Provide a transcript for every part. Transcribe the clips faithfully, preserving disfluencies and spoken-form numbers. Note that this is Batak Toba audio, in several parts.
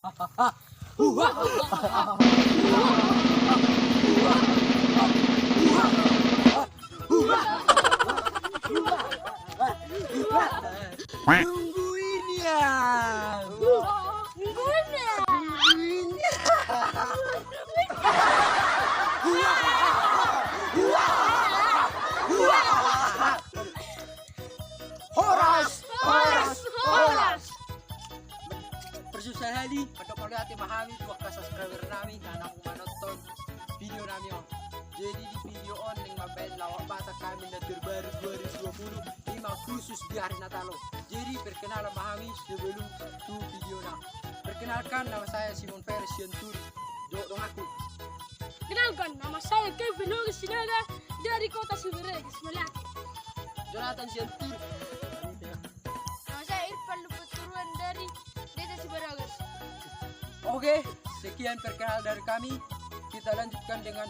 Tunggu ini ya. Tunggu ini ya. Tunggu ini ya. Horas, horas, horas. Persusa hali, mandok mauliate ma hami tu angka subscriber nami na naung manonton video nami on. Jadi di video on naeng mambaen lawak Batak hami na terbaru dua ribu dua puluh, ima khusus di hari Natal on. Jadi perkenalan ma hami sebelum tu videona. Perkenalkan, nama saya Simon Ferry Sianturi. Dohot donganku. Kenalkan, nama saya Kevin Horis Sinaga dari kota Siberega, Simalaki. Jonathan Sianturi. Nama saya Irfan Lubuk Turuan dari desa Siberega. Oke, sekian perkenalan dari kami. Kita lanjutkan dengan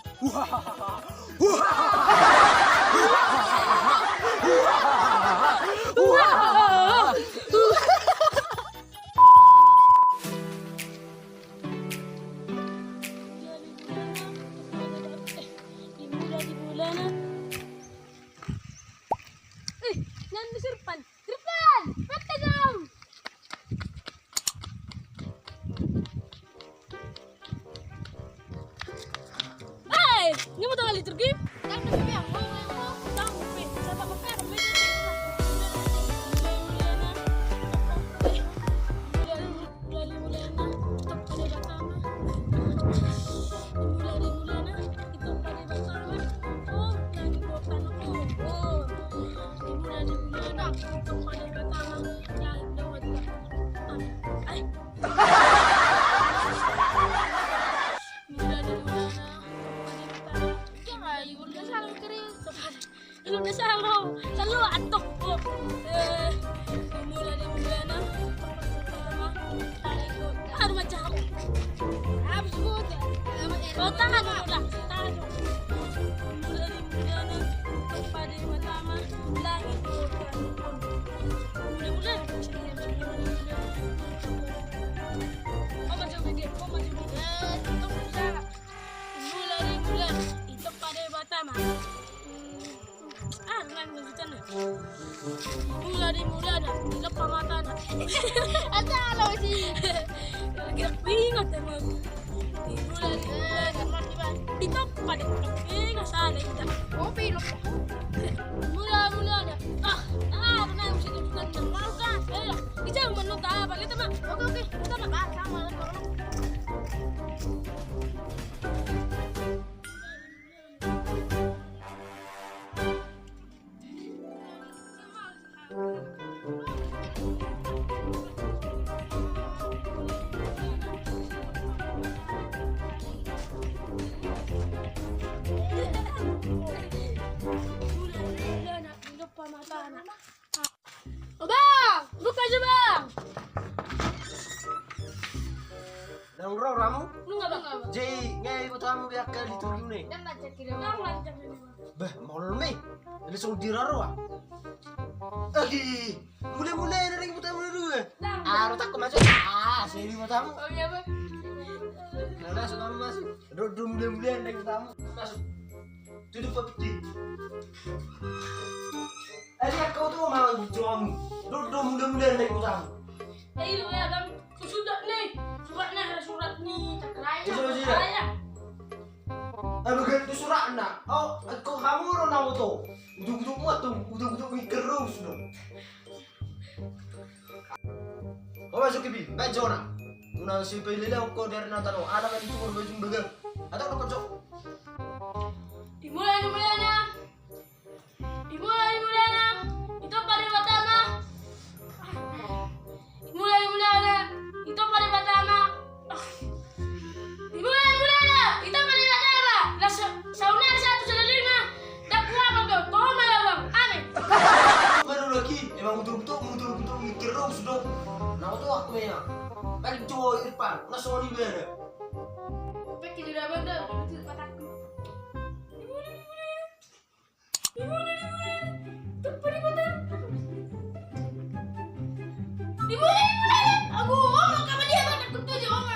Ilum na salo, salo antok. Eh, mula di mula na. Aduh, macam. Habis gua. Oh, tahan, udah. Tahan. Mula di mula na. Pada pertama, langit. Mula-mula. Oh, macam begini. Oh, macam begini. Eh, itu bisa. Mula di mula. Itu pada pertama. Ah, nang lanjutan na. Mula di mula na, dilepa matana. Ada lo si. Kira ingat emang. Mula di mula na. Itu pada ingat salah kita. Kopi lo. Mula mula na. Ah, ah, nang si lanjutan na. Malu kan? Eh, kita menurut apa? Kita mah. Oke, oke. Kita mah sama. Oh, Bang, buka aja, Bang. Naung ro ramu? Nunga, Bang. Jadi, ngai buat kamu biar kali turun nih. Dan lancar kira. Dan lancar kira. Bah, mol me. Ini song diraro ah. Agi, mulai-mulai dari buat kamu dulu. Nah. Ah, rotak masuk. Ah, sini buat kamu. Oh iya, Bang. Nah, masuk, masuk. Duduk mulai-mulai dari buat kamu. Masuk. Tutup peti. Ari, kau tu mau bucong. Dodo muda-muda naik utang. Eh, lu ya, Bang. Sudah nih. Suratnya ada surat nih. Cakra ya. Sudah, sudah. Cakra ya. Anu ganti suratna. Oh, kau kamu orang tahu tu. Ujuk-ujuk muat tu. Ujuk-ujuk mikir terus tu. Kau masuk ke bi, baik jona. Una si pele lau kau dari Natano. Ada kan itu kau baju baga. Ada kau kocok. Dimulai, dimulai, nah. Dimulai, dimulai, nah. Itu pada pertama. Dimulai, dimulai, nah. Itu pada pertama. Dimulai, dimulai, nah. Itu pada pertama. Nah, sa-, sauna satu selalu, nah. Dak kuat, Bang. Kau malah, Bang. Aneh. Baru lagi. Emang betul-betul, betul-betul mikir dong, sudah. Nah, itu aku ya. Balik cowok Irfan. Nggak soal ibadah. Pek, kira abang dah, betul mataku. Dimulai, dimulai. Dimulai, dimulai. Tepat di mata. Dimulai, dimulai. Aku, oh, kamu dia, mata kutu aja, oh.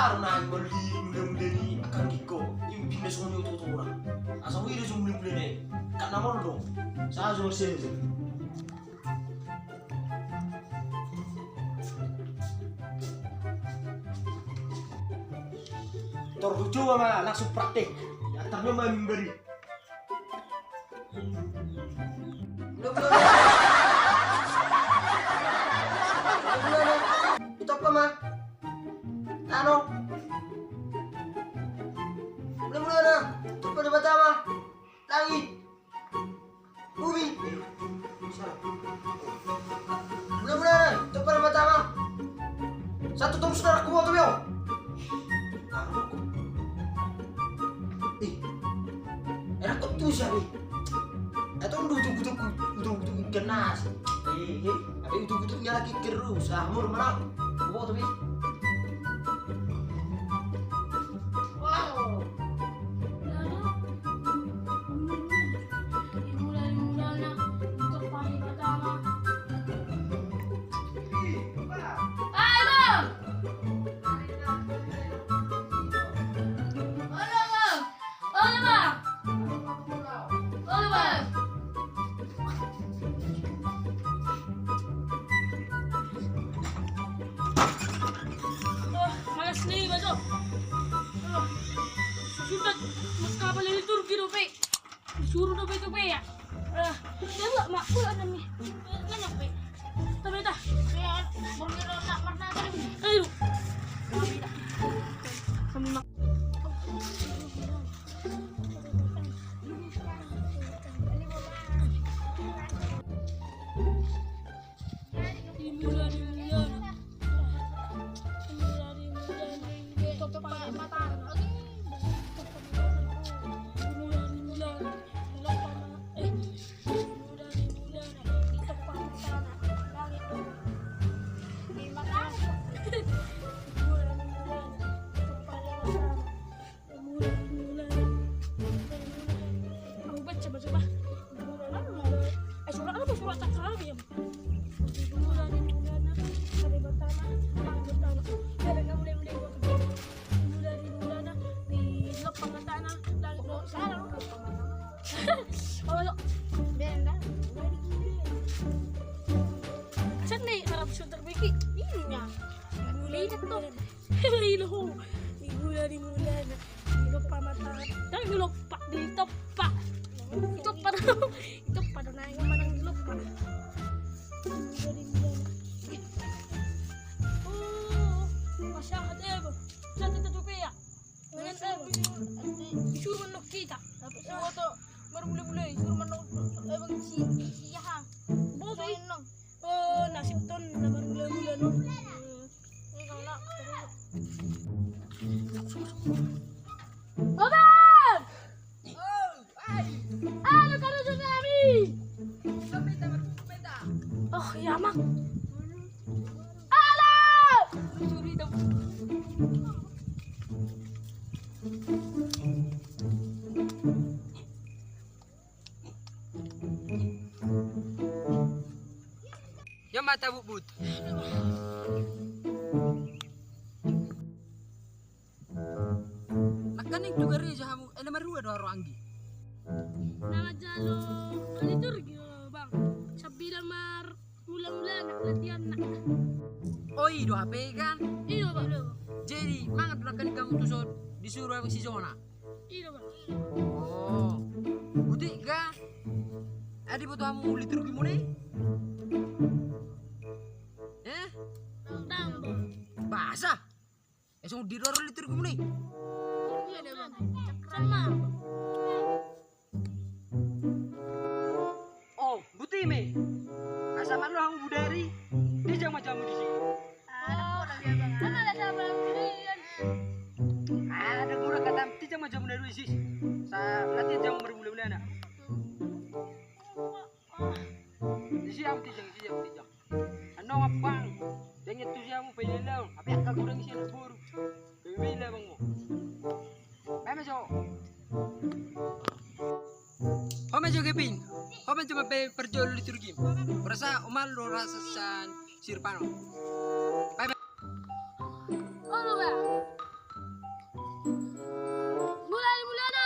Aha do na molo di mulai-mulai ni angka anggingko, impinna songon i oto-otona. Asa huida jo mulai-mulai na i. Kan na molo do. Sajo marsese. Tor hucoba ma langsung praktek. Antar ma mimbar i. Bulan-bulan. Bulan-bulan. Itop ma. Anu. Bulan-bulan. Itop ma Debata ma. Langit. Bumi. Bulan-bulan. Itop ma Debata ma. Satu terus na rangku moto yo. Ih, enak kau tuh siapa? Atau udah utuk-utuk, utuk-utuk ikan nasi. Eh, eh, apa utuk-utuk nyala kikir lu? Sahur mana? Gua tuh, Bi. Wow. Ayo, Bang. Olo, Bang. Olo, Bang. Olo, Bang. Oh, malas ni, Bajo. Oh, sudah, mas kapal ini turun gitu, Pe. Disuruh dope tu pe ya. Eh, dia nggak makmur ada nih. Nggak nyampe. Tapi dah. Ya, bergerak tak pernah tadi. Ayo. Kami mak- Aku baca, baca, bah. Eh, surat apa? Surat tak tahu ya. Asan nih, harap sudah terpikir. Iya. Mulai itu. Hei, lo. Di mula, di mula, na. Di lopa mata. Tang di lopa, di topa. Di topa, di topa, na, yang mana di lopa. Di mula, di mula, na. Oh, masa ada ya, Bang? Satu, satu, ya? Dengan, eh, Bang? Disuruh menuk kita. Tapi semua tuh baru mulai-mulai, disuruh menuk, eh, Bang, si, si Yahang. Bodoh. Main, Bang. Oh, nasib ton na marmula-mula, no. Obat! Alo, karo jo nami. Oh, iya, Mak. Alo! Ia ma tabutbut. Nangkaning tu gareja hamu, eh, na marhua do haroa, anggi? Na manjalo liturgi, Bang. Sambilan mar- Mula-mula na latihan na. Oh, i do hape kan? I do, Bang. Jadi, mangan do nangkaning hamu tuson disuruh Abang si Jona? I do, Bang. Oh. Butik kan? Adi boto hamu liturgi muna i? Eh? Ndang, Bang. Bahasa? Eh, songon dia do liturgi muna i? Iya, Bang. Sama. Oh, buti me. Asa malo hamu bodari, tijang ma jamu disi. Ada guru kata tijang ma jamu na dua isi. Sa latihan jamu marmula-mula na. Disi hamu tijang, disi hamu tijang. Dongan bang. Dengke tu siamu pailailahon. Hape angka godang isi anak boru. Pailailahon bang mo. Baen ma jo. Ho ma jo Kevin. Ho ma jo mambaen parjolo liturgi. Rasa omal do rasa sian si Irfan on. Baen ma. Olo bang. Mula ni mulana.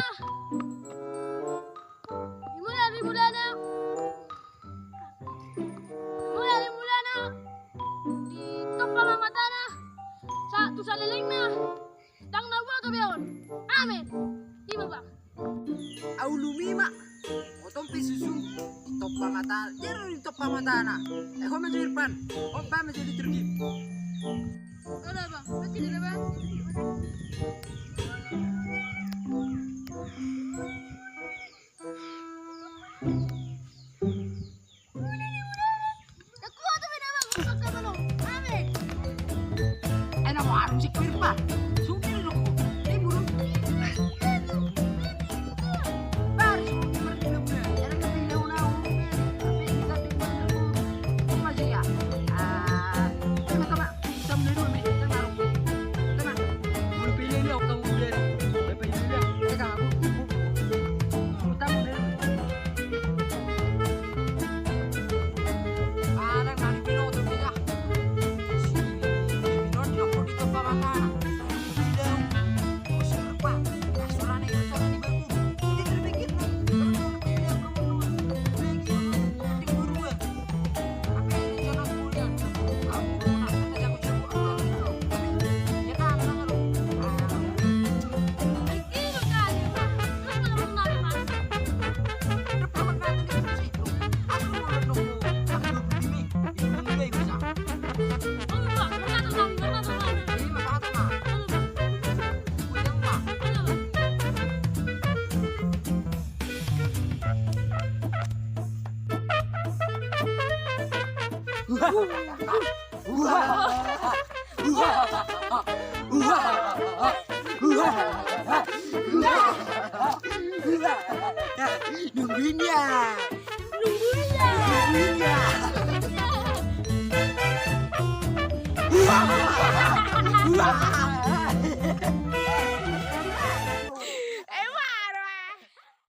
Mula ni mulana. Mula ni mulana. Ditompa ma matana. Sa tu salelengna. Ndang na huboto be on. Amen. Ima bang. Ahu lumi ma. Otom pe susun. Ditompa mata. Jero ditompa matana. Eh, ho ma jo Irfan. Ho ma jo liturgi. Olo bang. Mati dulu bang. Nungguin ya. Nungguin ya. Nungguin ya.